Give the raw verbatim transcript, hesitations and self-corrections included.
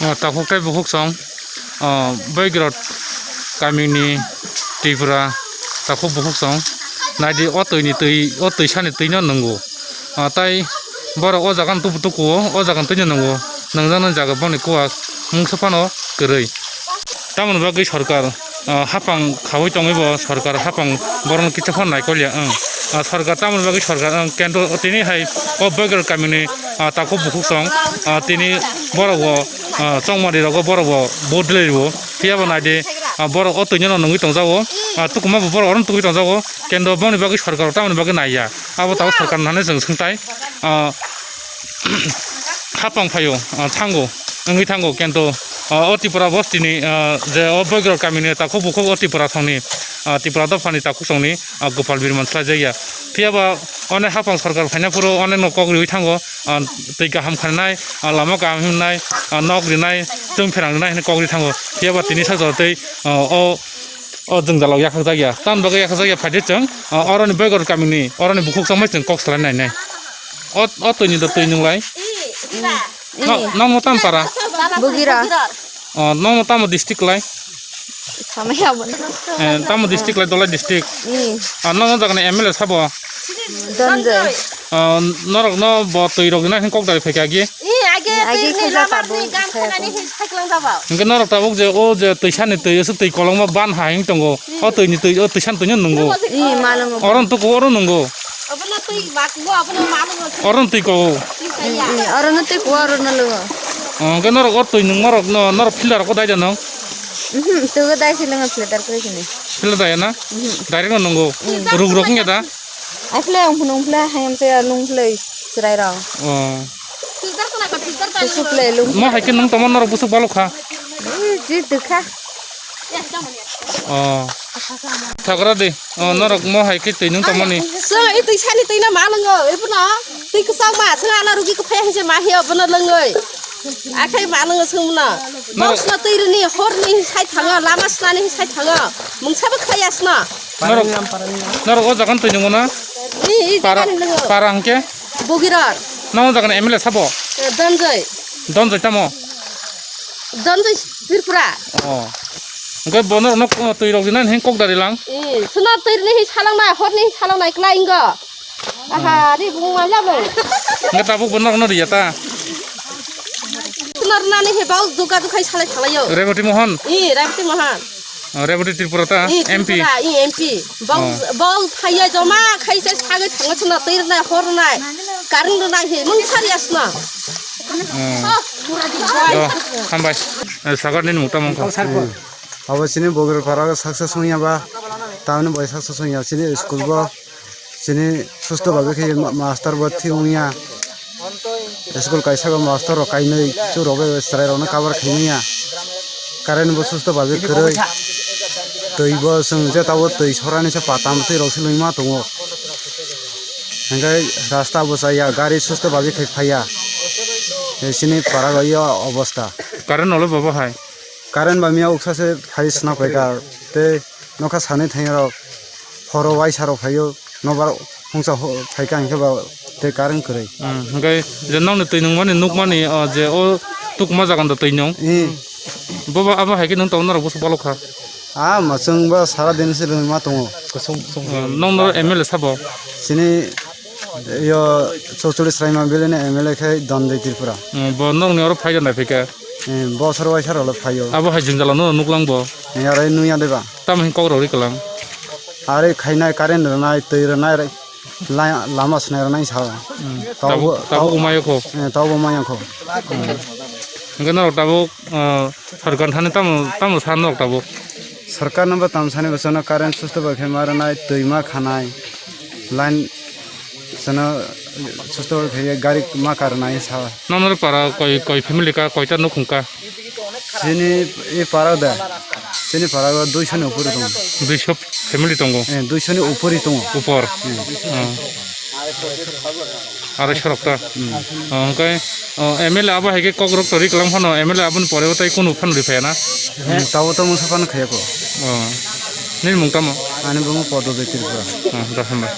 Ah, takhuk tei bukhuk song, ah, Boigorok kamini Tripura takhuk bukhuk song. Naidi o twi ni twi, o twisa ni twi no nwngo. Ah, tai borok o jaga no tubu tukuo, o jaga no twi no nwngo. Nwngjak nai jaga boni kuwa mungsa phano kwrwi. Tamoni bagwi sorkar, ah, hapang khaui tongwi bo sorkar hapang borokno kisa phano naikolya, ang. Ah, sorkar tamoni bagwi sorkar, ang, kento tini hai o Boigorok kamini, ah, takhuk bukhuk song, ah, tini borok bo, ah, chongmani rogo borok bo vote dilai rwo. Phiya bo naidi, ah, borok o twino no nungwi tongjago, ah, tukuma bo borok oro tugwi tongjago, kento boni bagwi sorkar tamoni bagwi naiya. Abo tabuk sorkar nani chwng swngtai, ah, hapang phaio, ah, thango, wngwi thango, kento, ah, o Tripura bostini, ah, je o Boigorok kamini takhuk bukhuk o Tripura songni, ah, Tripura dophani takhuk songni, ah, Gopal Birman swlaijakya. Phiya ba onek hapang sorkar phaina phuru onek no kok riwi thango, ah, twi kaham khainai, ah, lama kaham himnai, ah, nok rinai, chwng pherang rinai hinwi kok ri thango. Phiya ba tini sajora tei, ah, o O jwngjalok yakhakjakya. Tamni bagwi yakhakjakya phaidi chwng, ah, oroni Boigorok kamini, oroni bukhuk chongmai chwng kok salai nainai. O, o twini do twi nwnglai. No, nokno tam para? Bugira. Oh, nokno tamo district lai? Samaya bo. Eh, tamo district lai, Dholai district. Hmm. Ah, nokno jagani M L A sabo? Donjoi. Ah, norokno bo twi rok rina hin kok dari phaikha agi? Ih, age, age tirni khaijak lama tabuk, ni gam khaijak khanani tabuk. Hin cycling tabuk. Hingke norok tabuk je o je twisani twi, aswk twi kolokma ban ha hing tongo. Hmm. O twini twi, o twisani twi nungo. Ih, malungo. Oro tuku, oro nungo. Abono twi bak bo, abono malungo. Oro twi ko. Twi kaya. Hmm, hmm, oro no twi ko, oro no lungo. Oh, hingke norok o twi nungma rok no, norok filter rok ko dai da nang? Mhm, twi ko dai filter ko sini. Filter dai na? Mhm. Direct no nungo. Hmm. Ruk rok nge da? Aifle ungphun ungphle hayam se nungphle chwrai rok. Oh. Filter khna kha, filter ta. Kusuk le lung. Mo hai khe nung tamo norok busuk balok kha. Ih, ji dukha. Oh. Thagra de. Oh, norok mo hai khe twi nung tamo ni. So, i twi sani twi na ma lwngo. Ibuno twi kwchak ma, so ana rugi kwphai hai se ma hiya bono lwngoi. Akhai ma lwngo sungmno. Norok. Box no twi rini, hor ni sai thango, lama snani sai thango. Mungsa bo khaya sna. Norok, norok o jagan twi nungo na? Ih, ih, para, jagan nungo. Para hingke? Bogirok. Nang o jagan M L A sabo? Eh, Donjoi. Donjoi tamo? Donjoi Tripura. Oh. Hingke bono no twi rok dinan hin kok dari lang? Ih, suna twi ni hin salang nai, hor ni hin salang nai klai ingo. Aha, ri bung ma jabo. Hingke tabuk bono no riya ta? Suna rina ni he bau duka dukai salai thalayo. Reboti Mohon? Ih, Reboti Mohon. Oh, Reboti Tripura ta? Ih, M P? Tripura, ih, M P. Bau, oh, bau thaya joma khai se sagai thangma chuna twi rwnai, hor rwnai, current rwnai he, mung sari asna. Oh. Oh, hambai. Eh, sagar nini mukta mungkha. Hmm. Abo chini Bogir para success wngya ba, tamni bai success wngya, chini school bo. Chini susto babe khe ma-, master bo thik wngya. School kaisa o master rok kainwi chwng rok bai chwrai rok no cover khai manya. Current bo susto babe kwrwi. Twi bo chwng je tabuk twi sorani se pata mwtwi rok se lwngma tongo. Hingke rasta bo chaya, gari susto babe khai phaiya. Chini para rok yo obostha. Current no le bobo hai. Current ba miya uksa se phai sna phaikha tei nokha sanwi thangya rok horo waisa rok phaio, nobar hongsa ho-, phaikha hingke ba tei current kwrwi. Hmm, hingke je nokni twi nungmani nukmani, o je o tukma jaga da twi nung. Hmm. Bobo abo hai khe nung tongo norok bwswk balok kha. Ah, mwchwng ba sara din se lwngma tongo. Hmm, nokno M L A sabo? Chini yo Chokcholi Sraima Valley ni M L A khe Donjoi Tripura. Hmm, bo nokni oro phai da nai phaikha. Eh, bosor waisa rok le phaio. Abo hai jwngjal no nuklang bo. Eh, aro nungya deba. Tamo hin kok rok ri kwlang. Are khainai, current rwnai, twi rwnai, la-, lama swnai rwnai sao. Hmm. Tabo, tabuk, tabuk tabo, umai kho. Eh, tabo maya kho. Hmm. Hingke norok tabuk, ah, sorkar thani tamo, tamo sa norok tabuk. Sorkar no bo tamo sani bo chwngno current susto bai khe ma rwnai, twi ma khanai, line chwngno susto bai khe gari ma karnai sa. Nokno para koi, koi family ka, koita nukhung ka? Chini e para da, chini para o duiso ni upori tongo. Duiso family tongo? Eh, duiso ni upori tongo. Upor? Hmm. Oh. Arai sorok ta? Hmm. Oh, hingke, oh, M L A abo hai khe kok rok tori kwlang phano, M L A aboni pore o tai kunu phano ri phaya na? Hmm, tabo to mungsa phano khaya ko. Oh. Nini mung tamo? Ani bumo Podo Tripura. Oh, da hambai.